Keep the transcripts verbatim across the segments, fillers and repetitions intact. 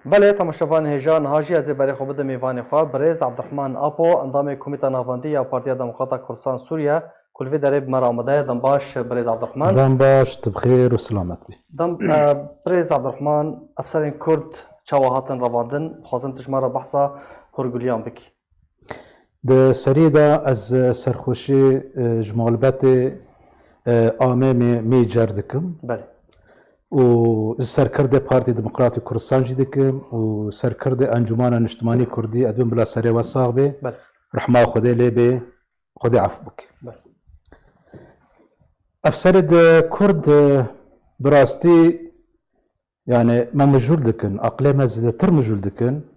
Belê, temaşevanê hêja, niha jî ez ê berê xwe bidim mêvanê xwe, birêz Abdurrahman Apo, endamê Komîta Navendî ya Partiya Demokrata Kurdistan Sûriye, ku li vê derê bi me re amade ye. Dem baş, birêz Abdurrahman. Dem baş, tu bi xêr û silamet bî. Dem, e, birêz Abdurrahman, efserên Kurd çawa hatin revandin? Dixwazim tu ji me re behsa hûrgiliyan bikî. Di serî de ez serxweşî, e, ji malbetê, e, Amê Mê-, Mêcer dikim. Belê. Û ji serkirdê Partî Demokratî Kurdistan jî dikim û serkirdê Encûmana Niştimanî Kurdî, ez dibim bila serê we sax bê. Belê. Rehma Xwedê lê bê, Xwedê ef bike. Belê. Efserê di Kurd, e, bi rastî, yani, me mijûl dikin, aqlê me zêdetir mijûl dikin.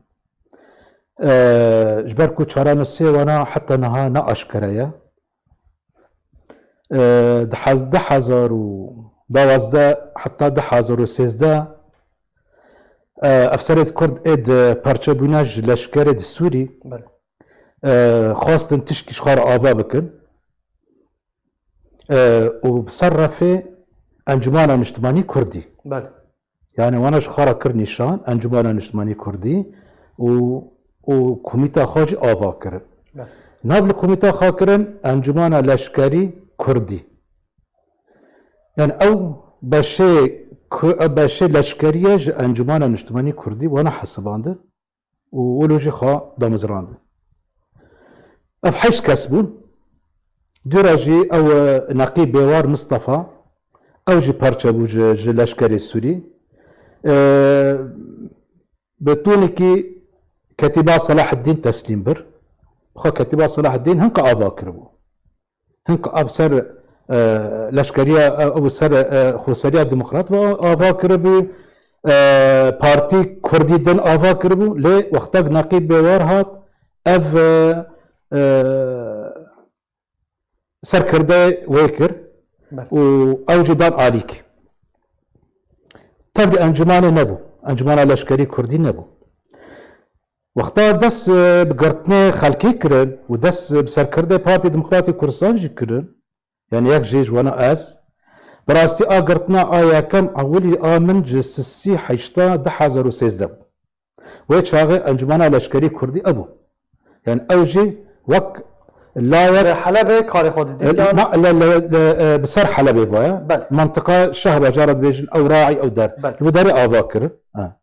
E, ji ber ku çaranusê wana heta niha ne aşkere ye. E, di hez-, du hezar û duwazdeh heta du hezar û sêzdeh, e, efserê Kurd ê di parçebûna ji leşkerê di Sûrî, Belê. e, xwestin tişkî ji xwe re ava bikin. E, û bi ser refê Encûmana Niştimanî Kurdî. Belê. Yani wana ji xwe re kir nîşan, Encûmana Niştimanî Kurdî û, û komîta xwe jî ava kirin. Belê. Nav li komîta xwe kirin Encûmana Leşkerî Kurdî. Yani ew beşê ku-, ew beşê leşkerî ye ji Encûmana Niştimanî Kurdî wana hesibandin. Û wilo jî xwe damezrandin. Ev heşt kes bûn. Dûra jî ew, e, Neqîb Bêwar Mistefa, ew jî parçe bû ji, ji leşkerê Sûrî. E, bi tûnekî Ketîba Selaheddîn teslîm bir. Xwe Ketîba Selaheddîn hinka ava kiribû. Hinka ev ser, e, leşkeriya, e, ew ser, e, xweseriya demokrat ve ava kiribû. E, partî Kurdî din ava kiribû. Lê wextek Neqîb Bêwar hat, ev, e, e, serkirdeyê wê kir Belê. û ew jî dan alîk. Tevlî encûmanê nebû. Encûmana Leşkerî Kurdî nebû. Wexta dest, e, bi girtinê xelkê kirin û dest, e, bi serkirdê Partî Demokratî Kurdistan jî kirin, yani yek jê ji wana ez, bi rastî a girtina a yekem ewilî a min ji sisî heşta du hezar û sêzdeh bû. Wê çaxê Encûmena Leşkerî Kurdî ebû. Yani ew jî wek layek Li Helebê karê xwe didît, e, yan? Na, le, le, le, e, bi ser Helebê vaye. Belê. Mantiqa Şehbajar dibêjin, ew raî, ew der. Belê. Li wê derê ava kirin. Ha.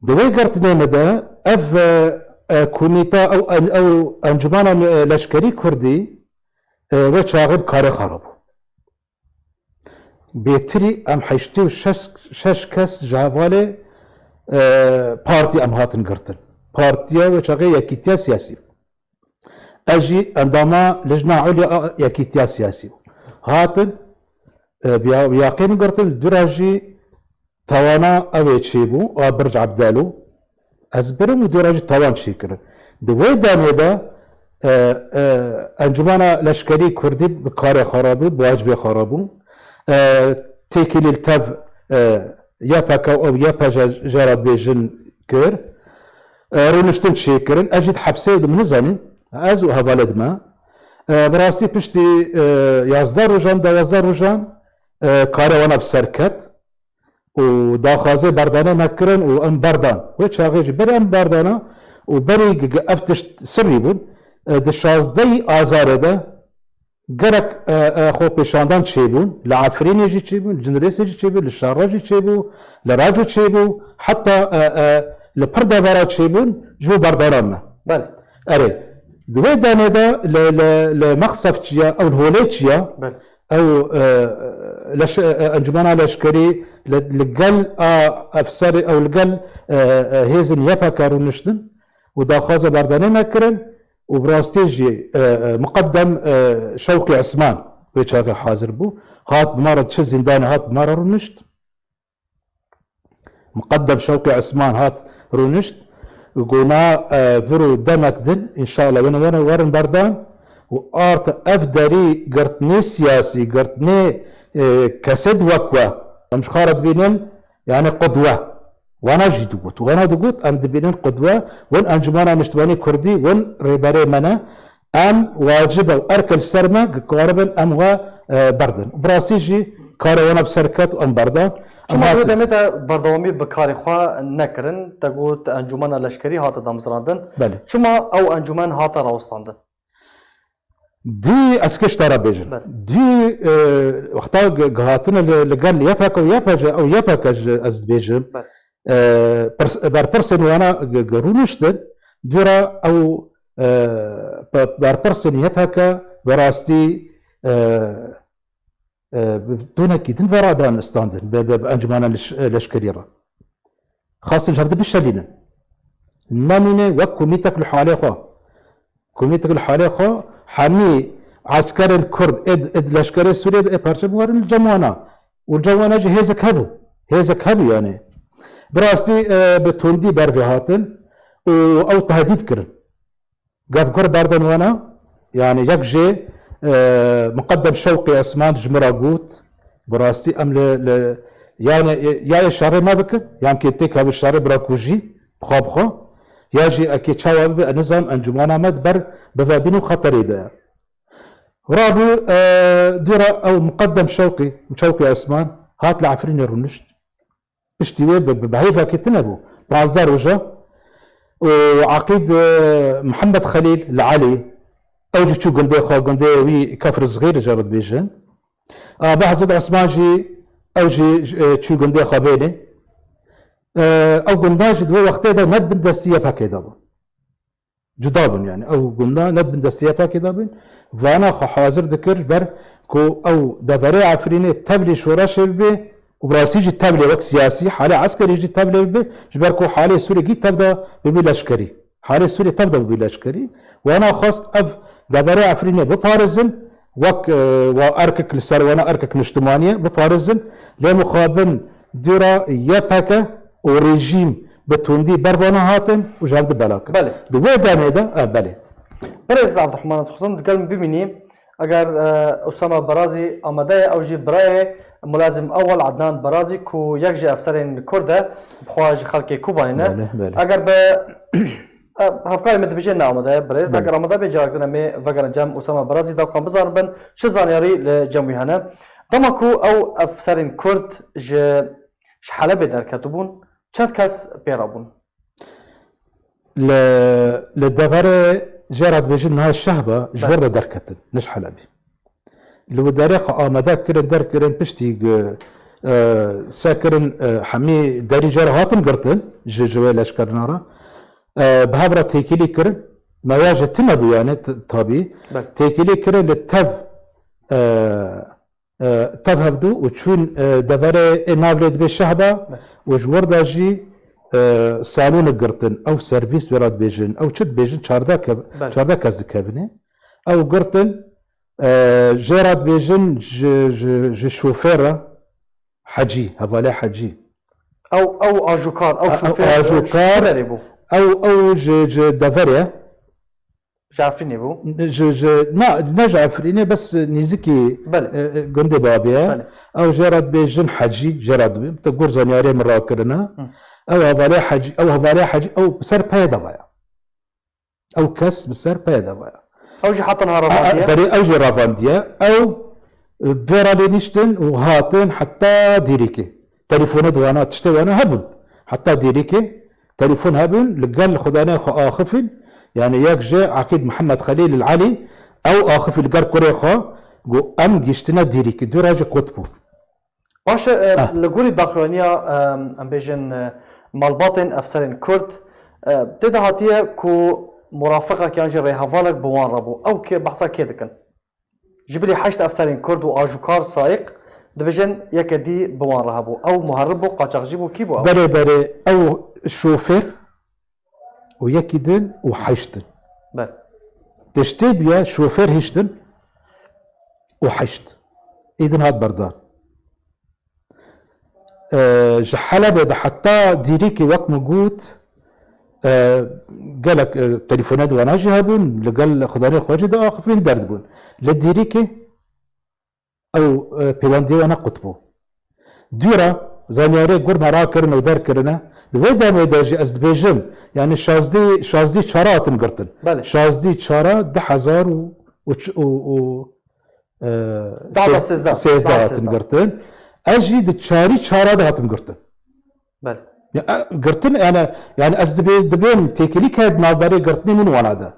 Di wê girtinê me de ev, e, e, komîta, ew en-, ew encûmena, e, leşkerî kurdî, e, wê çaxê bi karê xwe re bû. Bêtirî em heştê û şeş, şeş kes ji hevalê, e, partî em hatin girtin. Partiya wê çaxê Yekîtiya Siyasî. Ez jî endama Lijna Ulya a Yekîtiya Siyasî bûm. Hatin, e, biya-, biyaqê min girtin, dûra jî tawana ew ê çêbû, a Birc Ebdelo. Ez birim û dûra jî tawan çêkirin. Di wê demê de, e, e, Encûmena Leşkerî Kurdî bi karê xwe re bû, bi wacibê xwe re bû. E, têkilî li tev, e, Y P G û ew Y P J jê re dibêjin kir. E, rûniştin çêkirin. Ez jî di hepsê dim, nizanî. Ez û hevalê dime. E, bi rastî piştî, e, yazdeh rojan, duwazdeh rojan, e, karê wana bi ser ket û daxwazê berdanê me kirin û em berdan. Wê çaxê jî berî em berdana û berî g-, g-, ev tişt sirrî bûn. E, di şazdehî Azarê de gerek, e, e, xwepêşandan çêbûn, li Efrînê jî çêbûn, li Cindirêsê jî çêbû, li Şerra jî çêbû, li Reco çêbû, heta, e, e, li pir devera çêbûn ji bo berdanan me. Belê. Erê, di wê demê de li, li, li Mexsef çiya, ew li Holê çiya, Belê. ew, e, leş-, e, encûmena leşkerî li, li gel a efserê, ew li gel, e, e, hêzên Y P G rûniştin û daxwaza berdanê me kirin. Û bi rastî jî, e, e, Miqedem, e, Şewqî Isman wê çaxê hazir bû. Hat bi me re, çi zîndanê hat bi me re rûnişt. Miqedem Şewqî Isman hat rûnişt. Got na, e, vir û demek din, înşallah wene, wene werin berdan. Û art ev derî girtinê siyasî, girtinê, e, kesêd wek we. Em ji xwe re dibînin, yani qudwe. Wana jî digot. Wana digot, em dibînin qudwe, win Encûmena Niştimanî Kurdî, win rêberê me ne. Em wacib e û erk e li ser me, ku karibin em we, e, berdin. Bi rastî jî Karê wana bi ser ket û em berdan. Çima di wê demê te berdewamî bi karê xwe nekirin? Te got encûmena leşkerî hate damezrandin. Belê. Çima ew encûmen hate rawestandin? Dû ez kê ji te re bêjim. Dû wexta gihatine li gel Y P G û Y P G ew Y P G ji ez dibêjim. Berpirsên wana rûniştin. Dû re ew berpirsên Y P G bi rastî bi donekî din ve re dan standin bi encûmena leşkerî re. Xwestin ji hev de bişelînin. Nemîne wek komîtek li halê xwe. Komîtek li halê xwe hemî eskerên Kurd ê di leşkerê Sûriyê de ê parçe bû werin li cem wana. Û li cem wana jî hêzek hebû. Hêzek hebû yanî. Bi rastî bi tundî ber vê hatin û ew tehdîd kirin. Gavgur berdin wana, yanî yek jê Miqedem Şewqî Osman ji min re got, bi rastî em li, li yanî ya ê şerê me bikin, yan kê têk hebin şerê bira kujî, bi xwe bi xwe, ya jî ekê çawa bibe, ez nizanim encûmena me di ber bivebîn û xeterê de ye. Rabû dû re ew Miqedem Şewqî, Şewqî Osman, hat li Efrînê rûnişt. Piştî wê bi, bi, bi hêvekê tune bû. Pazdeh roja û Eqîd Mihemed Xelîl li Elî, ew jî çû gundê xwe, gundê wî Kefr Zixîr jê re dibêjin. A Behzad Osman jî, ew jî çû gundê xwe bênê. Ew gundan jî di wê wextê de ne di bin destî Y P G de bû. Cuda bûn, yanî ew gunda ne di bin destê Y P G de bûn. Vana xwe hazir dikir ji ber ku ew deverê Efrînê tevlî şoreşê bibe û bi rastî jî tevlê wek siyasî, halê eskerî jî tevlê bibe, ji ber ku halê Sûrê gî tev de bibî leşkerî. Halê Sûrê tev de bibî leşkerî. Wana xwest ev deverê Efrînê biparêzin, wek wa erkek li ser wana erkek niştimanî ye, biparêzin. Lê mixabin dûra Y P G û rejîm bi tundî ber vana hatin û ji hev di bela kirin. Belê. Di wê demê de, e, belê. Birêz Abdurrahman, dixwazim digel min bimînî, eger e, Usama Berazî amade ye, ew jî birayê Mulazim Ewel Adnan Berazî ku yek ji efserên Kurd e, bi xwe ji xelkê Kobanê ne. Belê, belê. Eger bi e, hevkarê min dibêje ne amade ye, birêz. Belê. Eger amade be, carekdin em ê vegerin cem Usama Berazî, da ku em bizanibin çi zanyarî li cem wî hene. Dema ku ew efserên Kurd ji, ji Helebê derketibûn, çend kes pê re bûn? Li, li deverê jê re dibêjin niha Şehba ji wir de derketin, ne ji Helebê. Li wê derê xwe amade kirin, derkirin, piştî, e, se kirin, e, hemî derî jê re hatin girtin ji, ji wê leşkerina re. E, bi hev re têkilî kirin. Meya jê tune bû yanî, t-, tabî. Belê. Têkilî kirin li tev, e, e, tev hevdû û çûn, e, deverê ê nav lê dibê Şehba. Belê. Û ji wir de jî, e, salûnik girtin. Ew servîs wê re dibêjin. Ew çi dibêjin? Çardeh kev-, Belê. Çardeh kes dikevine. Ew girtin, e, jê re dibêjin ji, ji, ji şofêr re Hecî, hevalê Hecî. Ew, ew ajûkar, ew A-, ew şofêr, ajûkar, ji derê bû. Ew, ew ji, ji deverê. Ji Efrînê bû? Ji, ji, na, ne ji Efrînê, bes nîzikî, Belê. E, e, gundê babê ye. Belê. Ew jê re dibêjin Hecî, jê re dibê, te gur zanyarê min rakirine. Hı. Ew hevalê Hecî, ew hevalê Hecî, ew bi ser peyê de vaya. Ew kes bi ser peyê de vaya. Ew jî heta niha A, a, ravandiye? Berê ew jî ravandiye. Ew, e, vê re lê niştin û hatin heta Dîrîkê. Telefone di wana, tiştê wana hebûn. Heta Dîrîkê telefon hebûn, li gel xudanê xwe axifîn. Yanî yek ji Eqîd Mihemed Xelîl li Elî, ew axifî li gel kurê xwe, got, em giştine Dîrîkê. Dû re jî qut bû. Baş e, Ah. li gorî daxuyaniya, e, em bêjin, e, malbatên efserên Kurd, e, tê de hatiye ku murafiqek yan jî rêhevalek bi wan re bû. Ew kê, behsa kê dikin? Ji bilî heşt efserên Kurd û ajûkar sayiq dibêjin yeke dî bi wan re hebû. Ew muherib bû, qaçaxcî bû, kî bû ew? Belê, belê. Ew şofêr û yekî din û heşt din. Belê. Tiştê bûye şofêr hiştin û heşt. Êdin hat berdan. E, ji Helebê de heta Dîrîkê wek min got, e, gelek, e, telefone di wana jî hebûn, li gel xudanê xwe jî diaxifîn, derdibûn. Li Dîrîkê ew, e, pêwendiyê wana qut bû. Dû re zanyarê gur me rakirin û derkirine. Di wê demê de jî ez dibêjim, yanî şazdî, şazdî çara hatin girtin. Belê. Şazdî çara du hezar û, û ç-, û, û e, Dava sêz-, sêzdeh. Sêzdeh Dava hatim sêzdeh. Girtin. Ez jî di çarî çara de hatim girtin. Belê. Ya, e, girtin, yani, yani ez dibê-, dibêm têkilî ke di navberê girtinê min wana de.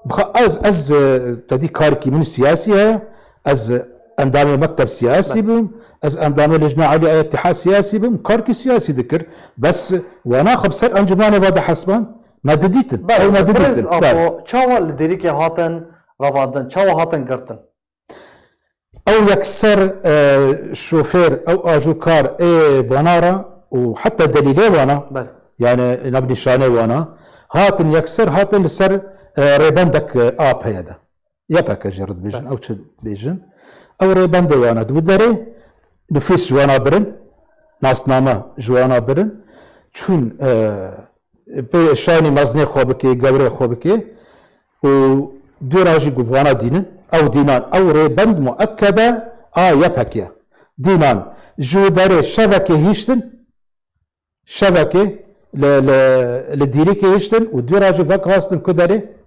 Bixa-, ez, ez, e, te dî karkî min siyasî heye, ez, e, endamê mekteb siyasî Belê. Bim, ez endamê Lejna Elî ya Îtîhad siyasî bim, karkî siyasî dikir. Bes wana xwe bi ser encûmanê ve de hesban, me didîtin. Belê, Ew me didîtin. Birêz Belê. Apo, çawa li Dêrikê hatin revandin, çawa hatin girtin? Ew yekser, e, şofêr, ew ajûkar ê wana re û heta delîlê wana, Belê. Yani navnîşanê wana, hatin yekser, hatin li ser, e, rêbendek, e, a peye de. Y P G jê re dibêjin, Belê. Ew çi dibêjin? Ew rêbendê wana di derê nifûs ji wana birin, nasname ji wana birin, çûn, e, pê şanî mezinê xwe bikê, gewrê xwe bikê û dûra jî ku vana dînin, ew dînan, ew rêbend muekkede a Y P G ye. Dînan ji derê şevekê hiştin, şevekê li, li, li Dîrikê hiştin û dûra jî vek hastin ku derê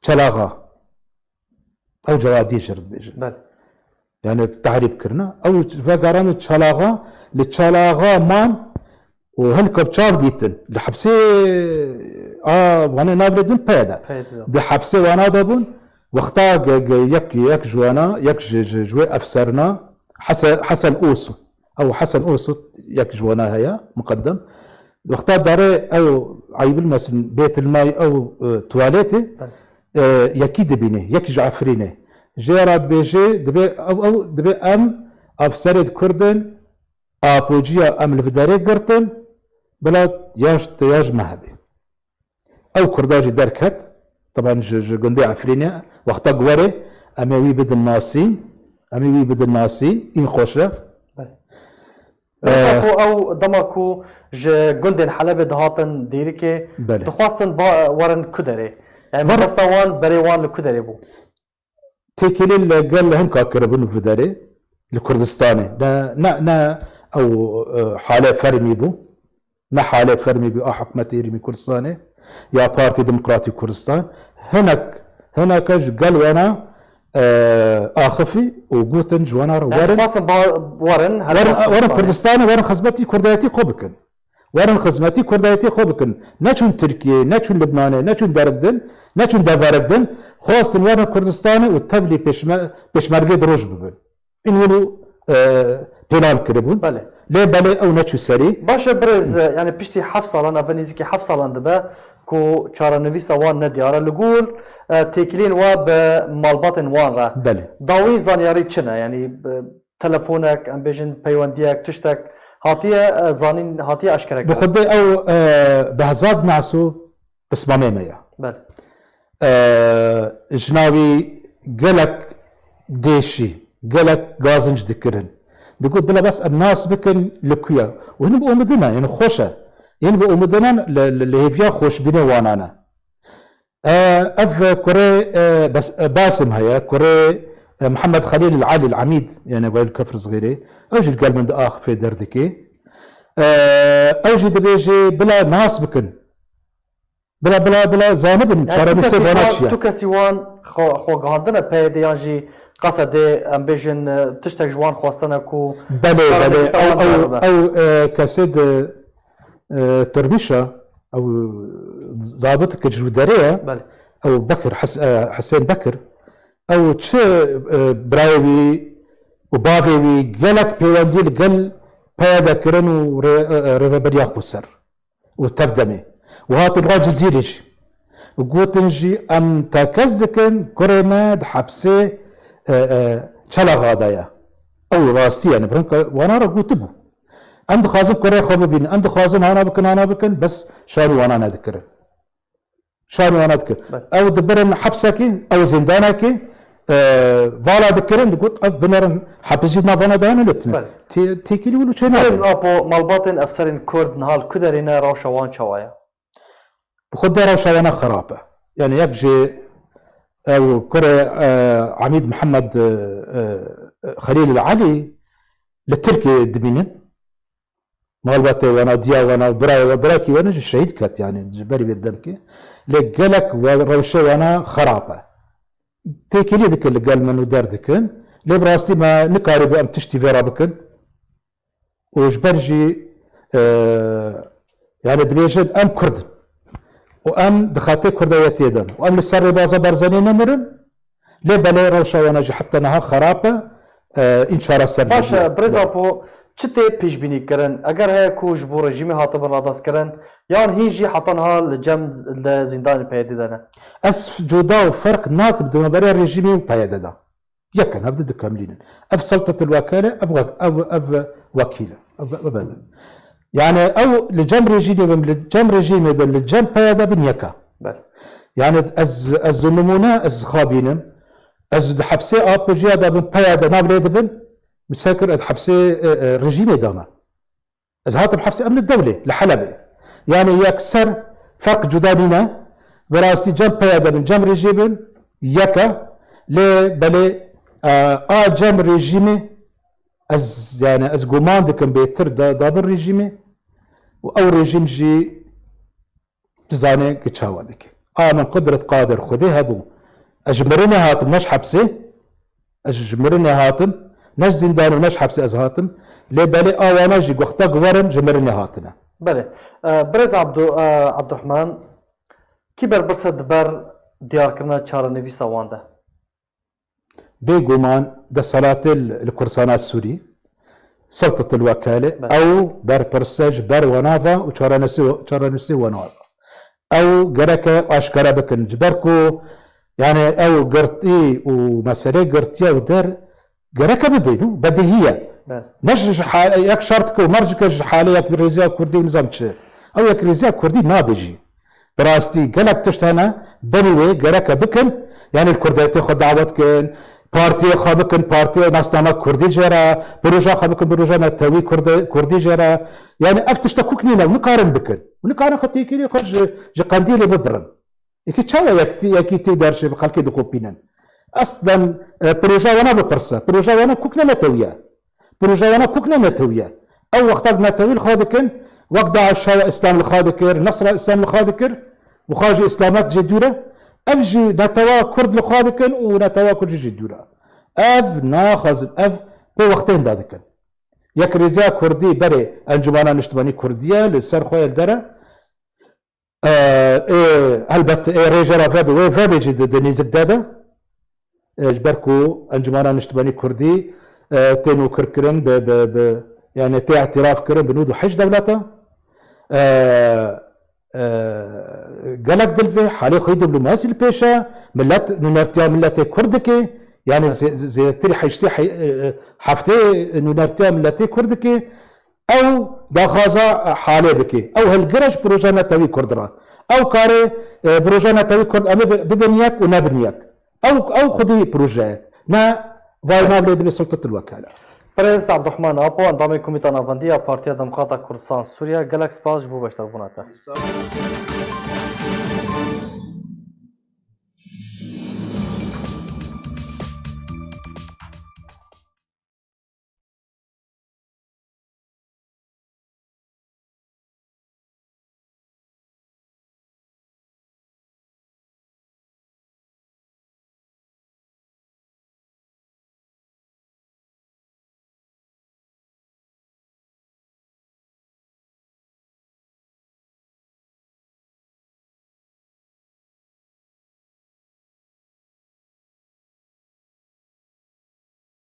Çelaxa. Ew cewatî jê re dibêjin. Belê. Yani tehrîb kirine. Ew vegerandin Çelaxa, li Çelaxa man û hin ku bi çav dîtin. Li hepsê a, wana navê din peye de. Peye de. Di hepsê wana de bûn. Wexta ge-, ge-, yek, yek ji wana, yek ji, ji, ji wê efserina, Hese-, Hesen Osu. Ew Hesen Osu yek ji wana heye, muqeddem. Wexta darê ew, eyb bilmesin, bêtilmay ew, e, tuwaletê, Belê. E, yekî dibîne, yek ji Efrînê. Jê re dibêje, dibê ew, ew, dibê em efserê di Kurdin, apociya em li viderê girtin, bila ya ji, ya ji me hebê. Ew Kurda jî derket, teban ji, ji gundê Efrînê, wexta ku werê, em ê wî bidin nasîn, em ê wî bidin nasîn, în xweş e. Belê. Ee, Wexta ku ew dema ku ji gundên Helebê dihatin Dêrikê, Belê. Dixwastin ba-, werin ku derê? Yani Wer- mebesta wan, berê wan li ku derê bû? Têkilî li gel hinka kiribûn bi derê, li Kurdistanê. Ne, ne, ne ew, e, hale fermî bû. Ne hale fermî bû a hikûmetê Herêmî Kurdistanê ya Partî Demokratîk Kurdistan. Hinek, hineke ji gel wana, e, axifî û gotin ji wana re Yani werin, dixwastin ba-, werin, werin, werin Kurdistanê. Kurdistanê, werin xizmetî Kurdayetî xwe bikin. Werin xizmetî Kurdayetê xwe bikin. Neçûn Tirkiyê, neçûn Libnanê, neçûn derik din, neçûn deverek din. Xwestin werin Kurdistanê û tevlî pêşme-, pêşmergê di roj bibin. În wilo, e, pêlan kiribûn. Belê. Lê belê ew neçû serî. Baş e birêz, yani piştî heft salan, ev nêzîkî heft salan dibe ku çarenivîsa wan nediyar e. Li gor, e, têkiliyên we bi malbatên wan re. Belê. Dawî zanyarî çi ne? Yani, e, telefonek, em bêjin peywendiyek, tiştek hatiye, e, zanîn, hatiye eşkere Bi kirin? Xwedê ew, e, Behzad Naso pismamê me ye. Belê. E, ji navî gelek dêşî, gelek gazinc dikirin. Digot, bila bes em nas bikin li ku ye. Û hin bi umidine, yani xweş e. Yên bi umidine li, li, li hêviya xweşbînê wana ne. E, ev kurê, e, bes-, e, Basim heye, kurê, e, Mihemed Xelîl el Elî el Emîd, yani Welî Kefr Zixîrê. Ew jî li gel min diaxifê derdikê. E, ew jî dibêje, bila nas bikin. Bila, bila, bila zanibin, Yani tu çarenivîsê kesî vana wan, çi ye. Tu kesî wan xwe, xwe gihandine P Y D'ê yan jî Qesedê, em bêjin, e, tiştek ji wan xwestine ku Belê, belê. çarenivîsa Ew, wan ew, diyar bibe? Ew, e, kesê di, e, Tirmîşa, ew zabiteke ji wî derê ye. Belê. Ew Bekir, Hes-, e, Hesên Bekir. Ew çi, e, birayê wî û bavê wî gelek pêwendî li gel P Y D kirin û rê-, e, e, rêveberiya xweser û tev demê. Û hatin ra Cizîrê jî. Gotin jî, em tekez dikin, kurê me di hepsê, e, e, Çelaxa de ye. Ew rastî ye, yani, bi hinka wana re gotibû. Em dixwazin kurê xwe bibînin, em dixwazin hana bikin, hana bikin, bes şanî wana nedikirin. Şanî wana dikin. Belê. Ew dibirin hepsekê, ew zîndanekê, e, vala dikirin, digot, ev binerin hepsî navana dayane lê tune. Belê. Tê-, têkilî wilo çê Birêz nabe. Apo, malbatên efserên Kurd niha li ku derê ne, rewşa wan çawa ye? Bi xwe de rewşa wana xerab e. Yani yek jê ew kurê, e, Emîd Mihemed, e, e, Xelîl el Elî li Tirkiyê dibînin. Malbatê wana, diya wana, birayê we, birakî wana jî şehîd ket, yani ji berî vê demkê. Lê gelek we-, rewşê wana xerab e. têkilî dikin li gel min û derdikin. Lê bi rastî me nikarîbû em tiştî vê re bikin. Û ji ber jî, e, yani dibêjin em Kurd in. Û em di xetê Kurdayetiyê de ne. Û em li ser rêbaza Barzanî nemirin. Lê belê rewşa wana jî heta niha xerab e. E, în çareser Baş e, nediye. Birêz Apo, çi tê pêşbînî kirin? Eger heye ku ji bo rejîmê hatibin radestkirin, yan hîn jî heta niha li cem li zîndanê P Y D de ne? Ez cuda û ferq nakim di navbera rejîmê û P Y D de. Yek in, hevdi dikemlînin. Ev seltetil wekale, ev wek-, ev, ev wekîl e. Ev, ev, ev, yani ew li cem rejîmê bin, li cem rejîmê bin, li cem P Y D bin yek e. Belê. Yani ez, ez nimûne, ez xabînim. Ez di hepsê Apojiya de bin, P Y D nav lê dibin. Misekir ez hepsê, e, e, rejîmê de me. Ez hatim hepsê, em li dewlê, li Helebê. Yani yekser, ferq cuda nîne. Bi rastî cem P Y D bin, cem rejîmê bin, yek e. Lê belê, e, a cem rejîmê, ez, yani ez guman dikim bêtir da, da bin rejîmê. Û ew rejîm jî dizane ki çawa dike. A min qudret qadir Xwedê hebû. Ez ji mirinê hatim, ne ji hepsê. Ez ji mirinê hatim, ne ji zîndanê û ne ji hepsê ez hatim. Lê belê a wana jî wexta ku werin ji mirinê hatine. Belê. E, Birêz Abdu, e, Abdurrahman, kî berpirs e di ber diyarkirina çarenivîsa wan de? Bêguman deselatê li, li Kurdistana Sûrî, Sultatil Wekale, Belê. Ew berpirs e ji ber wana ve û çarenivîsê, çarenivîsê wana ve. Ew gereke aşkere bikin. Ji ber ku, yani ew girtî û meselê girtiye û der gereke bibe, nû bedihî ye. Belê. Ne ji, ji hal-, yek şert ku mercike ji halê yek rêziya Kurdî û nizam çi. Ew yek rêziya Kurdî nabe jî. Bi rastî gelek tişt hene, berî wê gereke bikin, yani li Kurdayetê xwe dawet kin, partiyê xwe bikin, partiyê nasnama Kurdî jê re, proja xwe bikin, proja netewî Kurde-, Kurdî jê re. Yani ev tişta kuk nîne û nikarin bikin. Û nikarin xwe têkilî xwe ji, ji qendîlê bibirin. Eke çawa yekîtî, yekîtî û derşê bi xelkê dixopînin? Eslen, e, proja wana bipirse. Proja wana kuk ne netewî ye. Proja wana kuk ne netewî ye. Ew wexta netewî li xwe dikin, wek DAIŞ çawa Îslam li xwe dikir, Nesra Îslam li xwe dikir, û xwe jî Îslamet jê dûr e. Ev jî netewa Kurd li xwe dikin û netewa Kurd jî jê dûr e. Ev naxwazin, ev pê wextên de dikin. Yek rêziya Kurdî berê Encûmena Niştimanî Kurdî ye, li ser xwe ye li der e. E, ê, helbet, ê, rêjera vebê, wê vebê jî di, di nêzik de de. E, ji ber ku Encûmena Niştimanî Kurdî, e, tê nûkirkirin, bi, bi, bi, yani tê îtiraf kirin bi nûd û heşt dewleta. E, e, gelek di li vê halê xwe yî diplomasî li pêş e, millet, nûnertiya milletê Kurd dike, yani Belê. zê-, zê-, zêdetirî heştê he-, e, e, heftê nûnertiya milletê Kurd dike. Ew daxwaza halê bike. Ew hilgire ji proje netewî Kurd re. Ew karê, e, proje netewî Kurd em ê bi-, bibin yek û nebin yek. Ew, ew xwedî proje ye. Ne vay nav lê dibe Sultatil Wekale. Birêz Abdurrahman Apo, endamê Komîta Navendî ya Partiya Demokrata Kurdistan Sûriye, gelek spas ji bo beşdarbûna te.